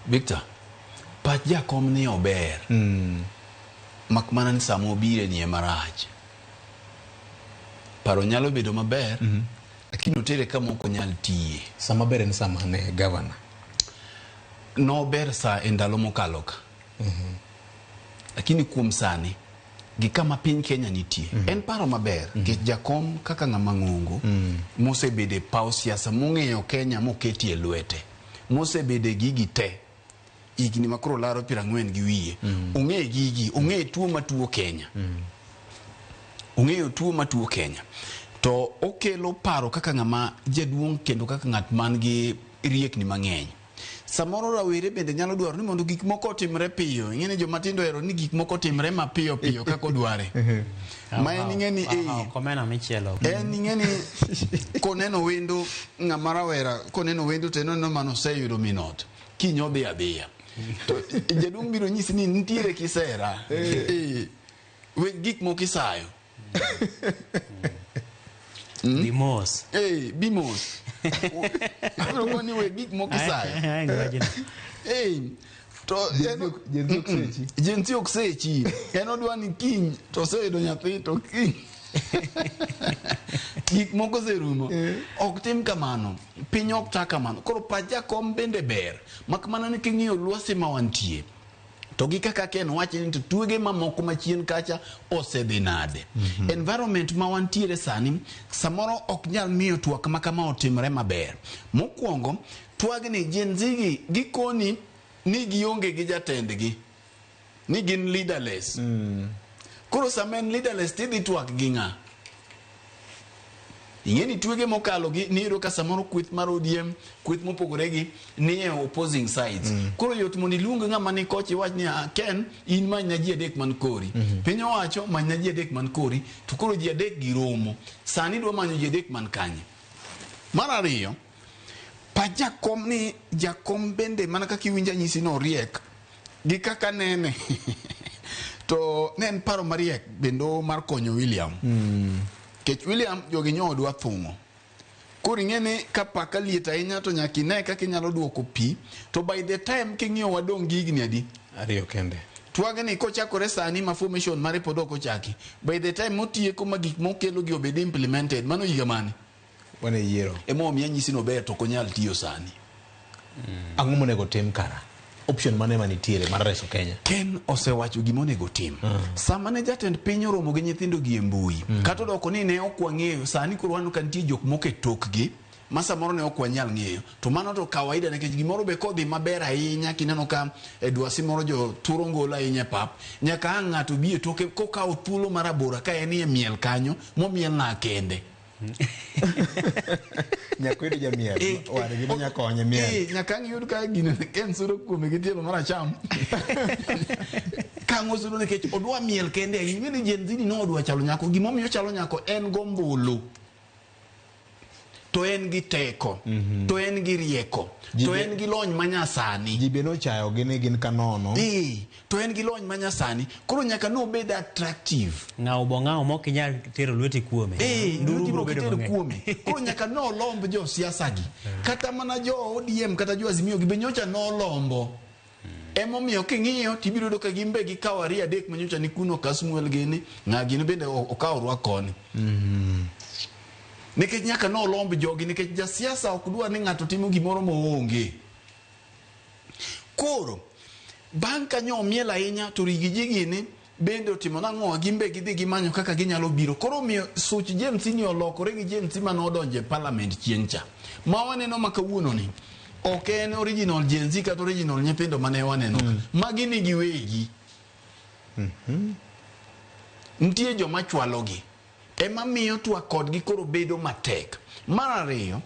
Victor, pach jakom ni ober. Mak mana ni sama obire ni ema rach. Paro nyalo bedo maber, lakini otere kama ok onyal tiye. Sama ber en sama ne gavana. Nober sa e ndalo mokalo ka. Lakini kuom sani, gi kama piny Kenya nitie, en paro maber. Nikech jakom kaka ng'ama ng'ongo, mosebedo e paw siasa, mong'eyo Kenya moketi e lwete, mosebedo e gigi te, higni ma koro laro 40 gi wiye, ong'e gigi, ong'e tuo matuo Kenya. Ong'eyo tuo matuo Kenya. To okelo paro kaka ng'ama jaduong' kendo kaka ng'at man gi riekni mang'eny. Samoro rawere bende nyalo dwaro ni mondo gik moko otimre piyo. Ing'e ni joma tindo ohero ni gik moko otimre mapiyo piyo kaka odware. Ma en ing'e ni Komena michielo. En ing'e ni koneno wendo ng'ama rawera koneno wendo to en oneno mano oseyudo min ot. Kiny odhi adhiya. To jaduong' biro nyisi ni nitiere kisera. We gik moko isayo. Bi mos. Bi mos. Abiro koni we gik moko isayo. To Gen Z ok sechi. Gen Z ok sechi. En odwa ni kiny to oseyudo nyathi to kiny. Gik moko oserumo. Ok tim kamano. Piny ok ta kamano. Koro pach jakom bende ber. Mak mana ni king'iyo lwasi ma wantie. To gi kaka Ken wacho ni to twege mamoko machien kacha osedhi nade. Environment ma wantiere sani samoro ok nyal miyo twak ma kama otimre maber. Mokwongo, twagni Gen Z gi gikoni ni gionge gi jatendgi. Ni gin leaderless. Koro sama en leaderless tidhi twak gi ng'a? Ing'e ni twege mokalo gi niyudo ka samoro kweth mar ODM, kweth mopogore gi nie opposing sides. Koro yot mondo iluong ng'ama ni kocha iwach ni Ken in manyna ji adek man kori. Piny owacho manyna ji adek man kori to koro ji adek gi romo. Sani idwa manyo ji adek man kanye? Mar ariyo, pach jakom ni jakom bende mana kaka iwinjo anyisi ni oriek gi kaka nene to ne en paro mariek bendo mar konyo William. Kech William jogi nyo odwa thung'o. Koro ing'e ni ka paka liet ahinya to nyaka ine kaka inyalo duoko pi to by the time king'iyo wadong' gi higni adi? 2 kende. Twagni kochakore sani ma formation mare pod ok ochaki. By the time motieko ma gik mokelo gi obed implemented mano higa mane? Wan e yiero. Ema omiyo anyisi ni ober to ok onyal tiyo sani. Ang'o monego tim kara? Option mane manitiere mar reso Kenya? Ken osewacho gima onego tim. Sama ne jatend piny oromo gi nyithindo gi e mbui, kata odoko ni ne ok wang'eyo, sani koro waneno ka nitie jok moko e tokgi ma samoro ne ok wanyal ng'eyo. To mano to kawaida nikech gimoro be kodhi maber ahinya kineno ka e dwasi moro jo turo ngolo ahinya e pap, nyaka ang' ng'ato bi e toke kokawo thuolo mar abora ka en e miel kanyo momiel na kende. Nyaka oyud jamiel wadgi ma nyaka konye miel. Nyaka ang' iyud ka gino Ken suro kuome gi tielo mar acham. Ka ang' osuro nikech odwa miel kende ahinya. Ing'e ni Gen Z ni nodwa chalo nyako. Gimomiyo ochalo nyako en gombulu. To en gi teko. To en gi rieko. To en gi lony manyasani. Ji be nochayogi ni gin kanono. To en gi lony manyasani. Koro nyaka nobed attractive. Ng'awo bo ng'awo mok inyal tero lweti kuome. Nduru Lweti biro mok bedo iter mang'eny. kuome. Koro nyaka nolomb jo siasa gi. Kata mana jo ODM kata jo Azimio gi be nyocha nolombo. Emomiyo king'iyo tibiro yudo ka gin be gikawo ariyo adek ma nyocha ni kuno Kasmuel gini, ng'a gini bende okawo rwak koni. Nikech nyaka nolomb jogi nikech jasiasa ok dwar ni ng'ato timo gimoro moonge. Koro bang' ka nyo omiel ahinya to Riggy G gini bende otimo nang'o gin be gidhi gimanyo kaka ginyalo biro. Koro omiyo such James ni olokore gi James mane odonjo e parliament chieng' cha. Ma waneno ma kawuono ni ok en original Gen Z kata original nyithindo mane waneno ka. Magi ni giwegi. Nitie joma chwalogi. Ema miyo twak kodgi koro bedo matek. Mar ariyo,